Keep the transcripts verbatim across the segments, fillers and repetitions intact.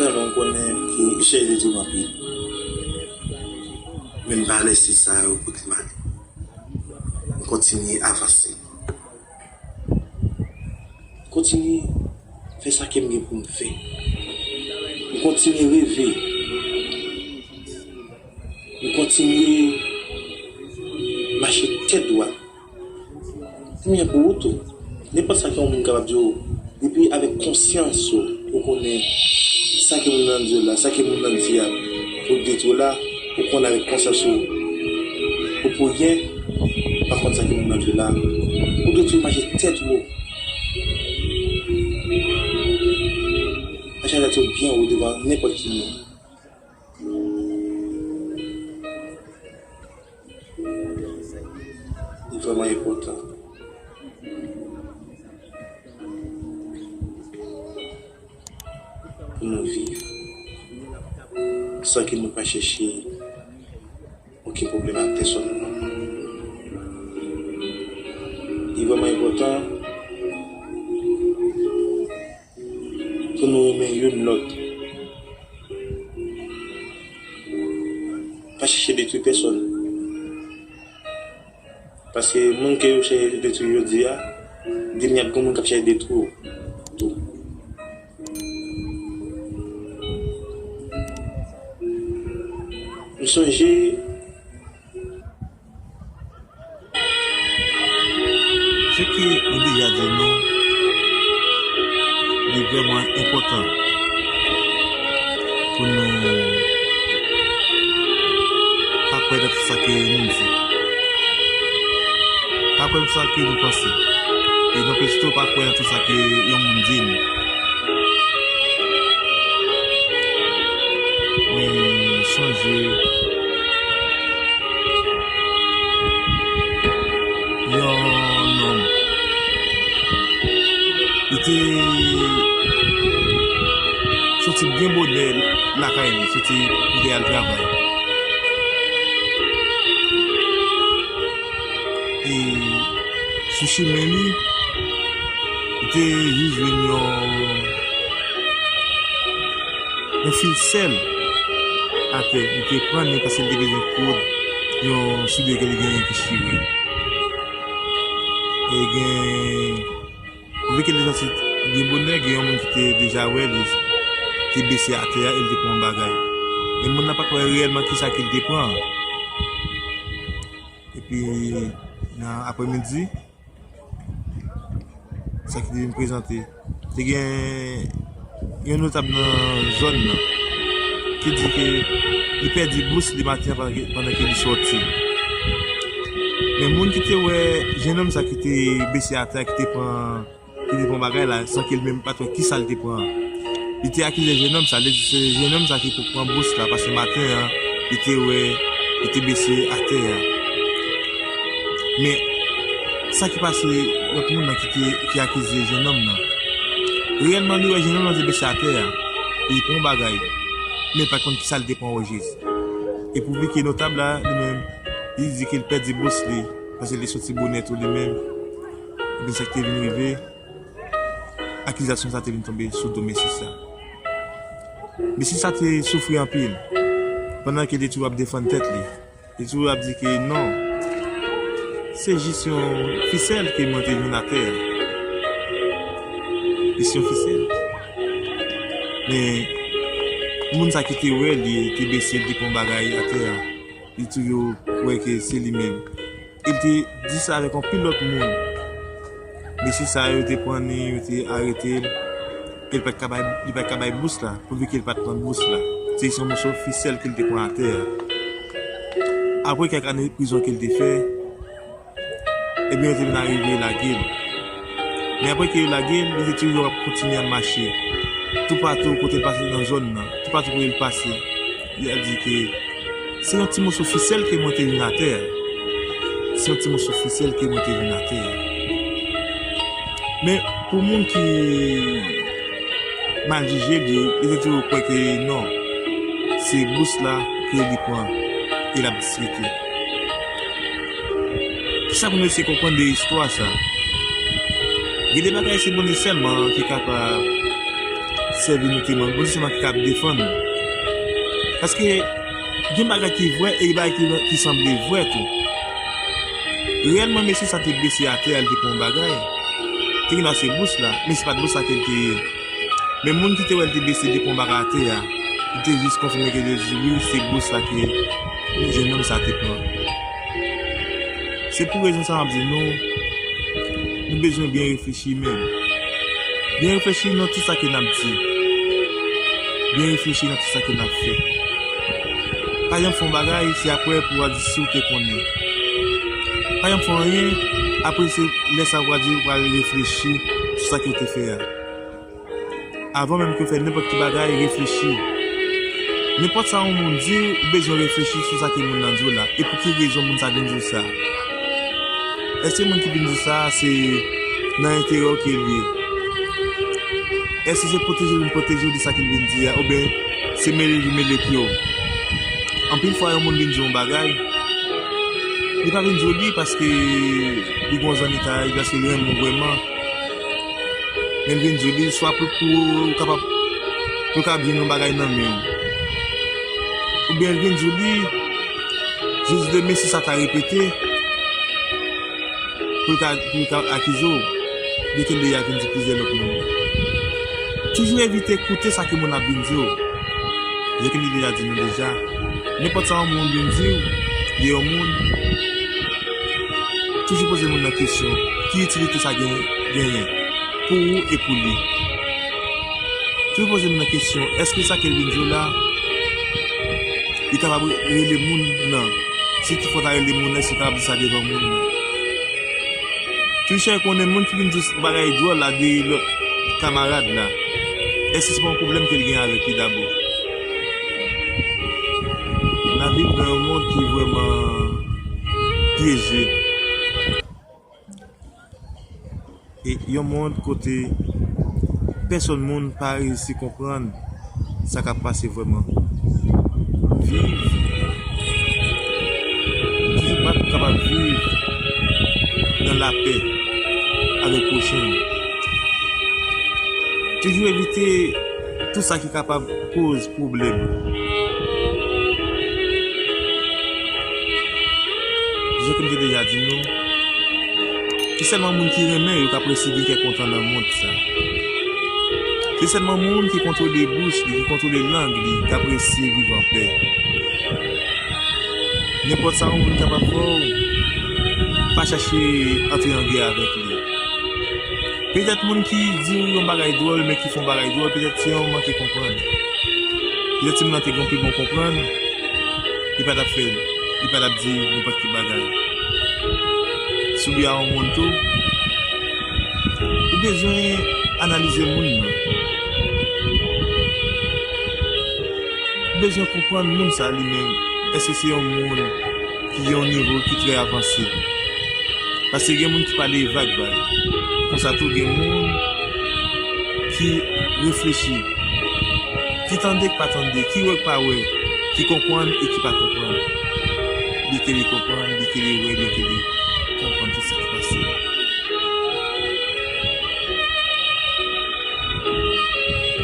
Sèlman m konnen ke chèche detwi m anpil. Men m pa lèse sa yo pote m ale. M kontinye avanse. M kontinye fè sa ke m gen pou m fè. M kontinye reve. M kontinye mache tèt dwat. Ebyen, pou ou tou, nenpòt sa ke yon moun kapab di w, depi avèk konsyans ou, ou konnen sa ke moun nan di w la, sa ke moun nan di a, pou detwi w la, ou konnen avèk konsyans ou, ou pou byen, pa konn sa ke moun nan di w la, ou dwe toujou mache tèt wo. Mache tèt ou byen wo devan nenpòt ki moun. Li vrèman enpòtan pou nou viv san ke nou pa chèche okenn pwoblèm ak pèsòn. Li vrèman enpòtan pou nou renmen youn lòt. Pa chèche detwi pèsòn. Paske moun ke yo chèche detwi jodi a, demen ap gen moun k ap chèche detwi w tou. M sonje Se ke nou deja di nou, li vrèman enpòtan pou nou pa kwè nan tout sa ke nou di. Pa kwè nan tout sa ke nou panse. E non plis tou, pa kwè nan tout sa ke yon moun di nou. Mwen sonje yon nonm. Li te soti byen bonè lakay li, soti pou li al travay. E sou chimen li, li te jis jwenn yon, yon fil sèl atè. Li te pran li paske li te bezwen koud yon soulye ke li genyen ki chire. E gen, vi ke li te soti byen bonè, gen yon moun ki te deja wè li te bese atè a e li te pran yon bagay. Men moun nan pa t wè reyèlman kisa ke li te pran. Epi, nan aprèmidi, sa ki te vin prezante. Te gen yon notab nan zòn nan ki di ke li pèdi bous li maten an pandan ke, pandan ke li sòti. Men moun ki te wè jennonm sa ki te bese atè a, ki te pran, ki te pran bagay la, san ke li menm pa t wè kisa li te pran. Li te akize jennonm sa, li di se jennonm sa ki pou pran bous la, paske maten an, li te wè, li te bese atè a. Men, sa ki pase lòt moun nan ki te, ki akize jennonm nan? Reyèlman, li wè jennonm nan te bese atè a. Li pran bagay. Men, pa konn kisa li te pran ojis. E pou vi ke notab la, li menm, li di ke li pèdi bous li, paske li soti bonè tou li menm. Ebyen, sa ki te vin rive, akizasyon sa te vin tonbe sou do mesye sa. Mesye sa te soufri anpil, pandan ke li toujou ap defann tèt li. Li toujou ap di ke non, se jis yon fisèl ke mwen te jwenn atè a. Jis yon fisèl. Men, moun sa ki te wè li te bese, li te pran bagay atè a. Li toujou kwè ke se li menm. E li te di sa avèk anpil lòt moun. Mesye sa yo te pran li, yo te arete l. E li pa t ka bay, li pa t ka bay bous la, pouvi ke li pa t pran bous la. Se jis yon moso fisèl ke li te pran atè a. Apre kèk ane prizon ke li te fè, ebyen, yo te vin arive lage l. Men apre ke yo lage l, li te toujou ap kontinye ap mache. Toupatou kote l pase nan zòn nan, toupatou kote l pase, li ap di ke se yon ti moso fisèl ke mwen te jwenn atè a. Se yon ti moso fisèl ke mwen te jwenn atè a. Men pou moun ki mal jije li, li te toujou kwè ke non, se bous la ke li pran e l ap diskite. Kisa pou nou eseye konprann de istwa sa? Gen de bagay se Bondye sèlman ki kapab sèvi nou temwen. Bondye sèlman ki kab defann nou. Paske gen bagay ki vrè e gen bagay ki, ki sanble vrè tou. Reyèlman, mesye sa te blese atè a, li te pran yon bagay. Te gen dwa se bous la, men se pa t bous la ke l te ye. Men moun ki te wè l te blese, te pran yon bagay atè a, li te jis konfime ke li te di, wi, se bous la ke jèn nonm sa te pran. Se pou rezon sa m ap di nou, nou bezwen byen reflechi menm. Byen reflechi nan tout sa ke n ap di. Byen reflechi nan tout sa ke n ap fè. Pa janm fè yon bagay, se apre pou w al di si w te konnen. Pa janm fè anyen, apre se lè sa w al di, w al reflechi sou sa ke w te fè a. Avan menm ke w fè nenpòt ki bagay, reflechi. Nenpòt sa yon moun di w, ou bezwen reflechi sou sa ke moun nan di w la, e pou ki rezon moun sa vin di w sa. Èske moun ki vin di w sa, se nan enterè w ke l ye? Èske se pwoteje w vin pwoteje w de sa ke l vin di a, oubyen se mele li mele pye w? Anpil fwa, yon moun vin di w yon bagay, li pa vin di w li paske li gen yon zannitay, paske li renmen w vrèman. Men l vin di w li, swa pou, pou w kapab, pou l kapab jwenn yon bagay nan men w. Oubyen l vin di w li, jis demen si sa ta repete, pou l ka, pou l ka akize w. Jacqueline deja vin di plizyè lòt moun. Toujou evite koute sa ke moun ap vin di w. Jacqueline deja di nou deja. Nenpòt sa yon moun vin di w, de yon moun, toujou poze moun nan kesyon, ki itilite sa gen, genyen pou ou e pou li? Toujou poze moun nan kesyon, èske sa ke l vin di w la, li kapab rele moun nan? Si toutfwa ta rele moun nan, èske l kapab di sa devan moun nan? Toujou chèche konnen moun ki vin di w bagay dwòl la de lòt kamarad la, èske se pa yon pwoblèm ke l gen avèk li dabò? N ap viv nan yon mond ki vrèman pyeje. E yon mond kote pèsonn moun pa reyisi konprann sa k ap pase vrèman. Viv. Toujou bat pou kapab viv nan lapè avèk pwochen w. Toujou evite tout sa ki kapab koz pwoblèm. Jan ke m te deja di nou, se sèlman moun ki renmen yo k ap resi gen kè kontan nan mond sa. Se sèlman moun ki kontwole bouch li, ki kontwole lang li, k ap resi viv anpè. Nenpòt sa yon moun kapab fè w, pa chache antre an gè avèk li. Petèt moun ki di w yon bagay dwòl, men ki fè yon bagay dwòl, petèt se yon manke konprann. Petèt si moun nan te gen yon pi bon konprann, li pa t ap fè, li pa t ap di nenpòt ki bagay. Si w byen a yon moun tou, ou bezwen analize moun nan. Ou bezwen konprann moun sa li menm. Èske se yon moun ki gen yon nivo ki trè avanse? Paske gen moun ki pale vag vag. Konsa tou gen moun ki reflechi, ki tande k pa tande, ki wè k pa wè, ki konprann e ki pa konprann. Li ke li konprann, li ke li wè, li ke li konprann tout sa k pase.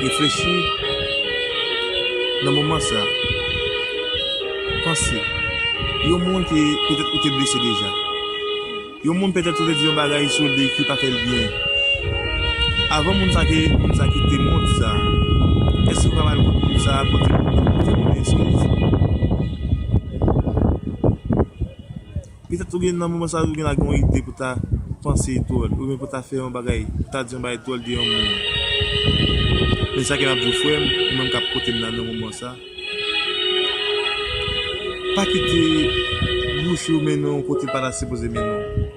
Reflechi nan moman sa. Panse. Yon moun ke petèt ou te blese deja. Yon moun petèt ou te di yon bagay sou li ki pa fè l byen. Avan moun sa ke, moun sa kite mond sa, èske w ka al kot moun sa, pote, pote moun eskiz? Petèt ou gen nan moman sa, ou gen la gen yon ide pou ta panse dwòl, oubyen pou ta fè yon bagay, pou ta di yon bagay dwòl de yon moun. Men sa ke m ap di w, frè m, ou menm k ap koute m nan, nan moman sa, pa kite bouch ou mennen w kote l pa ta sipoze mennen w.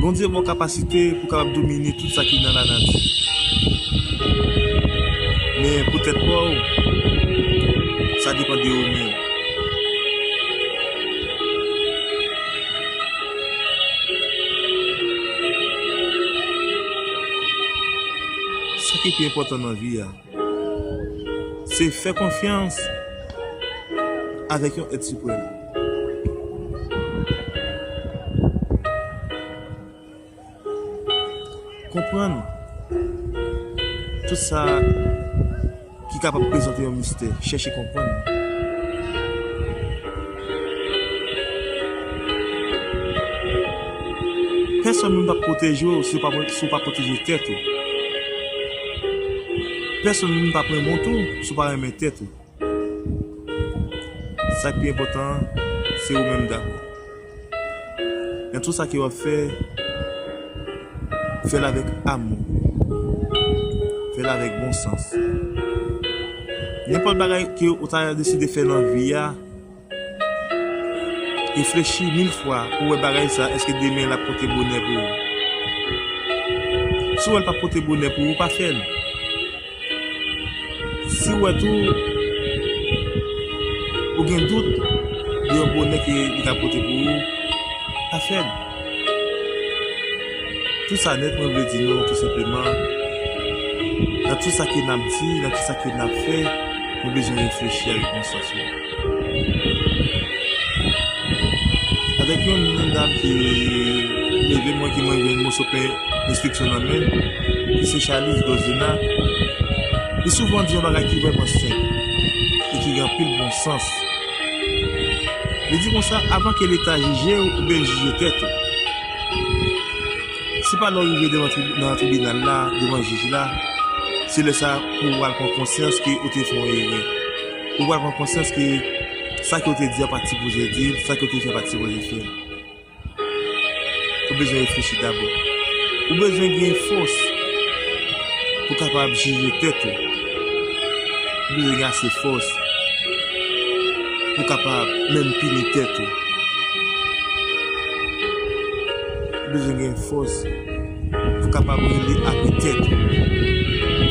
Bondye ba w kapasite pou w kapab domine tout sa ki nan lanati. Men pou tèt pa w, sa depann de ou menm. Sa ki pi enpòtan nan vi a, se fè konfyans avèk yon èt siprèm. Konprann Tout sa ki kapab prezante yon mistè, chèche konprann. Pèsonn moun p ap pwoteje w si w pa, si w pa pwoteje tèt ou. Pèsonn moun p ap renmen w tou si w pa renmen tèt ou. Sa k pi enpòtan an, se ou menm dabò. Nan tout sa ke w ap fè, fè l avèk amou. Fè l avèk bon sans. Nenpòt bagay ke w ta deside fè nan vi a, reflechi mil fwa pou w wè bagay sa, èske demen l ap pote bonè pou ou. Si w wè l p ap pote bonè pou ou, pa fè l. Si w wè tou, ou gen dout de yon bonè ke li ka pote pou ou, pa fè l. Tout sa nèt, mwen vle di nou tou senpleman, nan tout sa ke n ap di, nan tout sa ke n ap fè, nou bezwen reflechi avèk konsans nou. Avèk yon, yon dam ki leve mwen, ki mwen jwenn moso pen enstriksyon nan men l, ki se Charles Dozena. Li souvan di yon bagay ki vrèman senp e ki gen anpil bon sans. Li di konsa, avan ke Leta jije w, ou byen jije tèt ou. Se pa lè w rive devan trib-, nan tribinal la, devan jij la, se lè sa pou w al pran konsyans ke ou te fè yon erè. Ou pral pran konsyans ke sa ke w te di a pa t sipoze di l, sa ke w te fè a pa t sipoze fè. Ou bezwen reflechi dabò. Ou bezwen gen fòs pou w kapab jije tèt ou. Ou bezwen gen ase fòs pou w kapab menm pini tèt ou. Ou bezwen gen fòs pou w kapab rele apre tèt ou.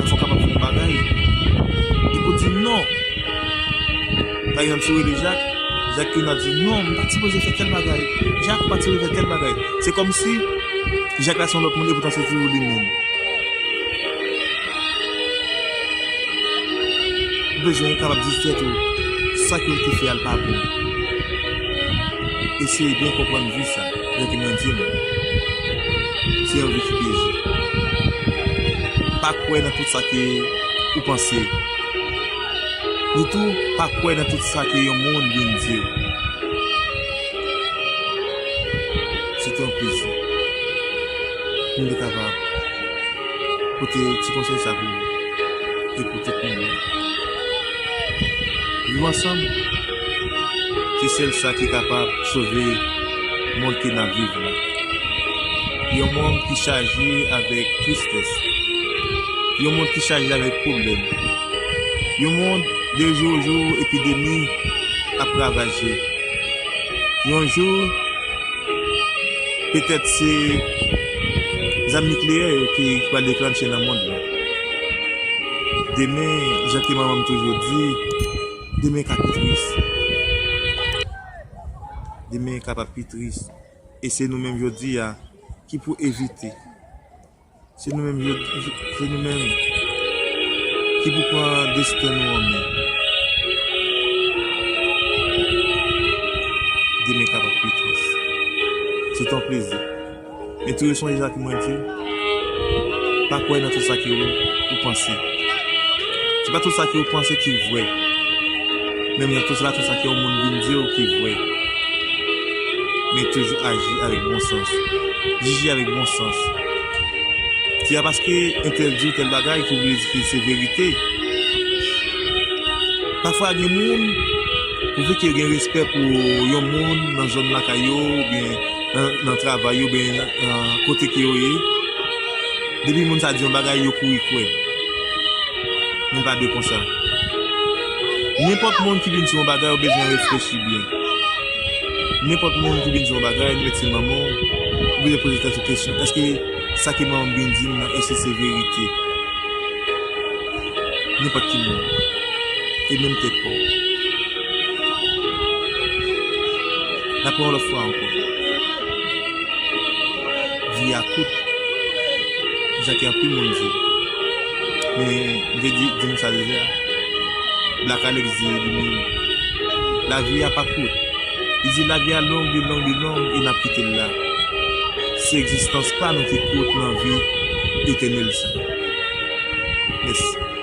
Pafwa w kapab fè yon bagay epi w di non. Pa egzanp, si w rele Jak, Jak vin ap di, "Non, m pa t sipoze fè tèl bagay. Jak, ou pa t sipoze fè tèl bagay." Se kòmsi Jak la se yon lòt moun, epoutan se toujou li menm. Ou bezwen kapab di tèt ou, sa ke w te fè a l pa bon. Eseye byen konprann vi sa, jan ke mwen di l. Se yon vi ki peze. Pa kwè nan tout sa ke ou panse. Ni tou, pa kwè nan tout sa ke yon moun vin di w. Se te yon plezi pou m te kapab pote ti konsèy sa pou ou e pou tout moun. Viv ansanm, se sèl sa ki kapab sove mond ke n ap viv la. Yon mond ki chaje avèk tristès. Yon mond ki chaje avèk pwoblèm. Yon mond de jou an jou epidemi ap ravaje. Yon jou, petèt se zam nikleyè yo ki, ki pral deklanche nan mond lan. Demen, jan ke manman m toujou di, demen ka pi tris. Demen kapab pi tris. E se nou menm jodi a ki pou evite. Se nou menm jodi, se nou menm ki pou pran desten nou an men. Demen kapab pi tris. Se te yon plezi. Men toujou sonje sa ke mwen di w, pa kwè nan tout sa ke w, ou panse. Se pa tout sa ke w panse ki vrè. Menm jan tou, se pa tout sa ke yon moun vin di w ki vrè. Men toujou aji avèk bon sans. Jije avèk bon sans. Se pa paske entèl di w tèl bagay ki vle di ke se verite. Pafwa gen moun, pouvi ke yo gen respè pou yon moun nan zòn lakay yo, oubyen nan, nan travay yo, oubyen nan kote ke yo ye, depi moun sa di yon bagay, yo kouri kwè. Men pa dwe konsa. Nenpòt moun ki vin di yon bagay, ou bezwen reflechi byen. Nenpòt moun ki vin di yon bagay, li mèt se manman w, ou bezwen poze tèt ou kesyon, èske sa ke manman m vin di m nan, èske se verite? Nenpòt ki moun. E menm tèt pa w. N ap pran yon lòt fwa ankò. Vi a kout. Jan ke anpil moun di. Men, m te di, di nou sa deja. Black Alex di li menm, lavi a pa kout. Li di, lavi a long, li long, li long, e n ap kite l la. Se egzistans pa nou ki kout nan vi etènèl sa. Yes.